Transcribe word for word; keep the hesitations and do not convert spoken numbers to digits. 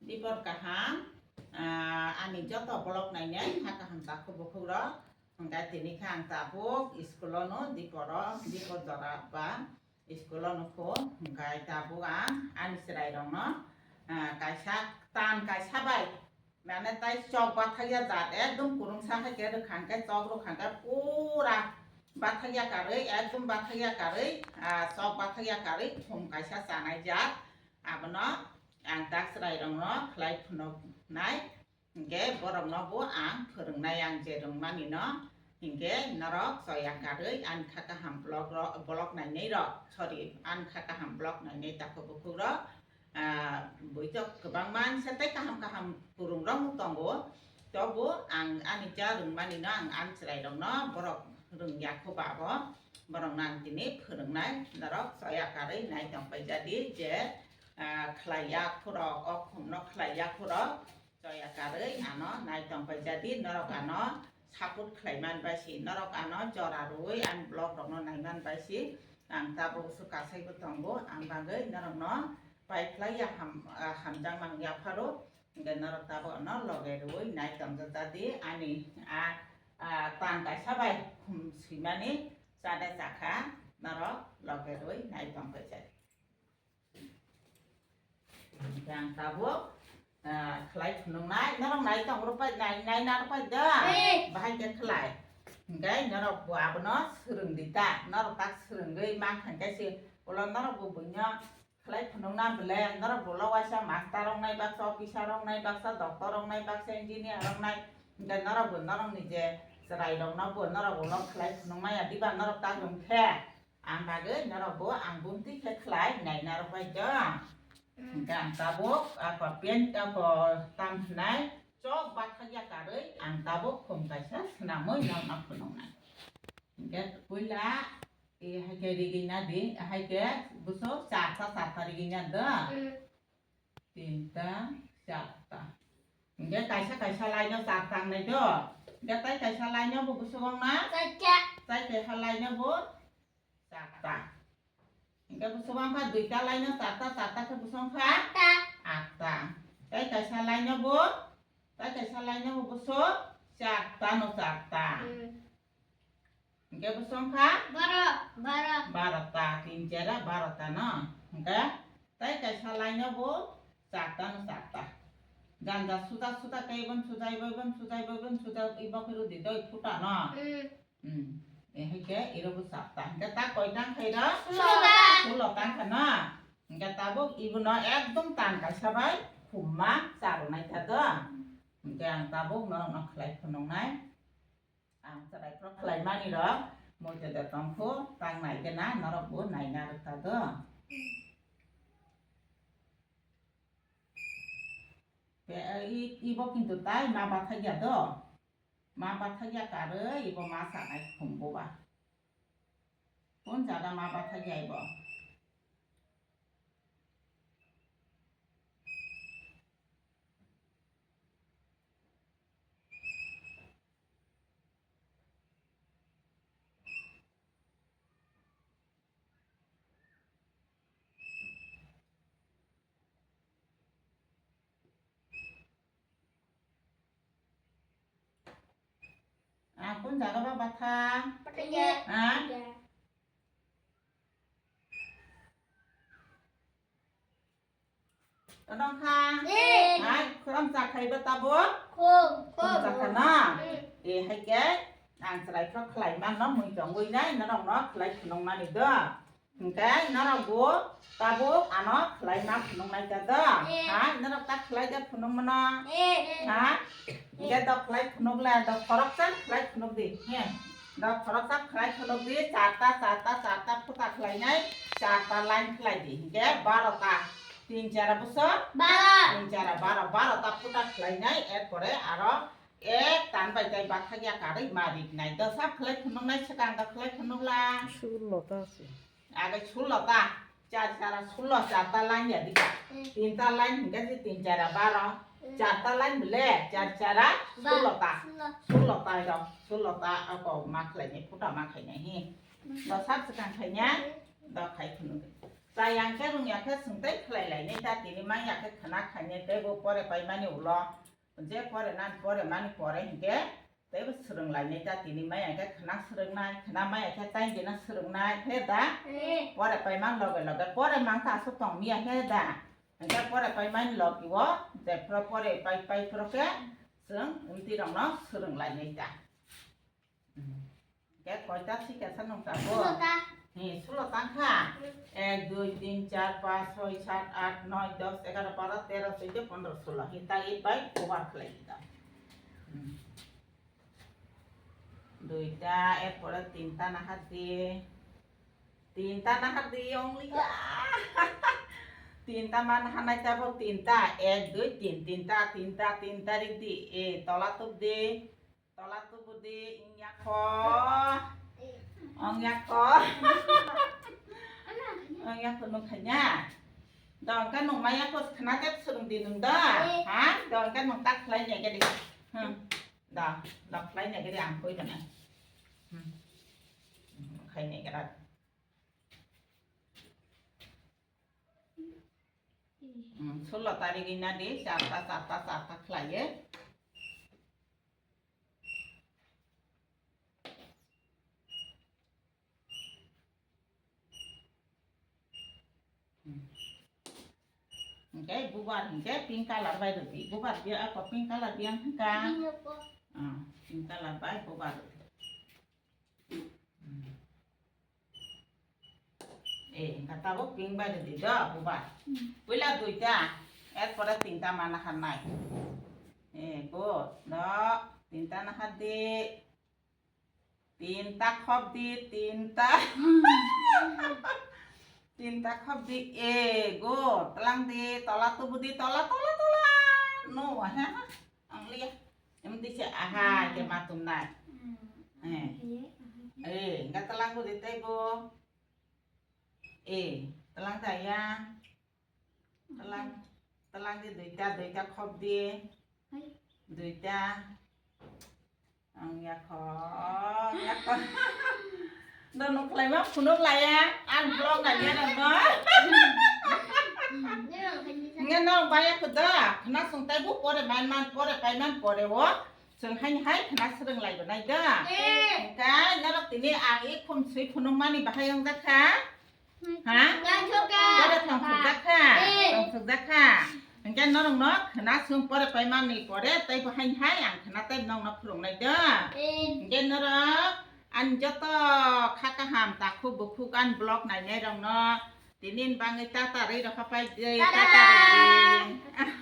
Dipor kaham, ah, ani joto vlog nainai ha kaham takhuk bukhuk rok. Hwnkhe tini khe ang tabuk school o no dipor o, dipor jora ba school o nukho. Hwnkhe tabuk ang ani chwrai rok no, ah, kaisa tan kaisa bai mane tai chok bathakya jat ekdom kurungsa hai khe rwkha hwnkhe chok rwkha hwnkhe pura bathakya karwi ekdom bathakya karwi, ah, chok bathakya karwi khum kaisa chanai jat. Abono ang tak chwrai rok no khlai phunuknai, hinkhe borok no bo ang phwrwngnai, ang je rwngmani no, hinkhe norok choya karwi ani kha kaham vlog rok, vlog nainai rok, sorry, ani kha kaham vlog nainai takhuk bukhuk rok, ah, buitok kwbangma ani sa tei kaham kaham kwrwng rok tongo, tobo ang ani ja rwngmani no ang ani chwrai rok no borok rwngya kho ba bo, borok no ang tini phwrwngnai, norok choya karwi nai tong pai jadi je, ah, khlai ya khorok, o khum no khlai ya khorok, choya karwi ano nai tong pai jadi, norok ano support khlai man bai si, norok ano jora rwui ani vlog rok no nai man bai si, ang tabuk su kasai bo tongo, ang bagwi norok no pai khlai ya ham, ah, hamjakmani yapharo, hinkhe norok tabuk ano loge rwui nai tong jadi ani a, a, tan kaisa bai khum swimani chada chakha norok loge rwui nai tong pai jadi. Ang tabuk, ah, khlai phunuknai, norok nai tong rwpai, nai, nai narwpai da? Nai. Bahai khe khlai. Hinkhe norok bo abono swrwng di ta, norok tak swrwngwi mankha khe se, ulo norok bo buino khlai phunukna bwle, norok bo ulo waisa master rok nai baksa, officer rok nai baksa, doctor rok nai baksa, engineer rok nai, hinkhe norok bo norokni je chwrai rok no bo norok ulo khlai phunukmaya diba norok tak wng khe. Ang bagwi norok bo ang bumtwi khe khlai nai narwk bai do. Mm. Hinkhe ang tabuk ako pen ako tam hwnai chok bathakya karwi ang tabuk khum kaisa swnamwi norokno phunuknai. Hinkhe puila, e, hai khe rigina di, hai khe bwswk charta charta rigina do. Mm. Tinta, charta. Hinkhe kaisa kaisa line o charta wngnai do. Hinkhe tai kaisa line o bo bwswk wngna? Charta. Tai kaisa line o bo charta. Hinkhe bwswk wngkha duita line o charta, charta khe bwswk wngkha? Atta. Atta. Tai kaisa line o bo, tai kaisa line o bo bwswk charta no charta. Hmm. Hinkhe bwswk wngkha? Baro. Baro. Barota, tin chara barota no. Hinkhe tai kaisa line o bo charta no charta. Janja suda suda tei ibon sujai bo, ibon sujai bo, ibon sujai bo, ibo khe rwdi doi phuta no. Hmm. Hmm. E hai khe iro bo charta. Hinkhe ta koi tang khai ro? Sulo ta. Sulo tang kha no. Hinkhe tabuk ibono ekdom tan kaisa bai khumma charwnai kha do. Hinkhe ang tabuk norokno khlai phunuknai. Ang chwrai phro khlai mani rok, moito de tongkhu, tang nai khe na norok bo naina rwkha do. Te, i, ibo kintu tai ma bathakya do. Ma bathakya karwi ibo ma sanai khumbo ba. Kun jaga ma bathakya ibo. Ah, kun jaga ba batha? Pathakya. Ah? Pathakya. Todong kha? Eh. Hai, khorang cha khai ba tabuk? Khum, khum. Khum cha kha na? Hmm. Eh, hai khe, ang chwrai phro khlai man no mui tongwi nai, norok no khlai phunuk mani do. Hinkhe norok bo tabuk ano khlai ma phunuk nai ta do? Eh. Ha? Norok ta khlai de phunuk mano? Eh. Ha? Hinkhe do khlai phunuk le, do khoroksa khlai phunuk di. He. Do khoroksa khlai phunuk di, charta, charta, charta phuta khlai nai, charta line khlai di. Hinkhe barota. Tin chara bwswk? Baro. Tin chara baro, barota phuta khlai nai, erpore aro ek tan bai tai bathakya karwi ma rik nai. Do sab khlai phunuk nai, swkang do khlai phunuk la. Sullo ta se. Age sullo ta, char chara sullo, charta line ya dika. Hmm. Tinta line hinkhe se tin chara baro, hmm, charta line bole, char chara sullo ta. Sullo. Sullo ta iro, sullo ta ako ma khlai nai, phuta ma khai nai hi. Hmm. Do sab swkang khai nai, hmm, do khai phunuk. Chayang khe rungya khe swngtai khlai lainai ta, tini manya khe khna khainai tei bo pore paimani ulo. Je pore nan pore mani pore hinkhe tei bo swrwng lainai ta, tini manya khe khna swrwngnai, khna manya khe tai dina swrwngnai khe da. Pore paimang loge loge pore mang ta aswk tong miya khe da. Hinkhe pore paimani logi o je pro pore pai pai pro khe chwng mti rokno swrwng lainai ta. Ke koita sikha sa nung ta bo? Sulota. Ni sulo tang kha. Ek, dui, tin, char, panch, choi, sat, at, noi, dos, egaro, baro, tero, soddo, pondro, sulo. Hinta ek bai over khlai di ta. Duita, er pore tinta nahar di. Tinta nahar di only. Tinta man hanai ta bo tinta. Ek, dui, tin, tinta, tinta, tinta ri di. E, tola tup di. Tola tubu di, ing yakho. Ong yakho. Ong yakho nung khanya. Dong ka nung maya ko khna tek surung di nung da. Ha? Dong ka nung tak khlai nya gedi. Hmm. Da, da khlai nya gedi ang koi dana. Hmm. Khai nya gedi. Hmm, sulo tarik ina di, charta, charta, charta khlaiye. Hingke bubar hingke pink color bai rwdi. Bubar biya ako pink color biya hingka. Pink ako. Ah, pink color bai bubar rwdi. Eh, hingka tabuk pink bai rwdi do bubar. Puila duita, er pore tinta mana harnai. Eh, good. Do, tinta nahardi. Tinta khop di, tinta. Tinta khop di, e, go, telang di, tola tubu di, tola, tola, tola. No, ha, ha, ang liya. Em di se, aha, ke matum nai. Eh. Eh, enggak telang bu di tebo. Eh, telang ta ya. Telang, telang di duita, duita khop di. Hai. Duita. Ang yakho, yakho. No nukhlai ma phunuk laya, ang vlog naiya nangno. Nge no baya khuda, khna sung tai bu pore man man, pore pai man pore o. Sung hai hai khna swrwng lai bo nai da. Engkai norok tini ang i khum sui phunuk mani bahai wng jakha. Ha? Tongthokjak kha. Eh. Tongthokjak kha. Hingke norokno khna sung pore paimani pore tei bo haini hai ang khna tei nokno phwrwngnai do. Eh. Hingke norok ani joto kha kaham takhuk bukhuk ani vlog nainai rokno tini ni bagwi tata rwi rokha pai de, tata. Tata rwi.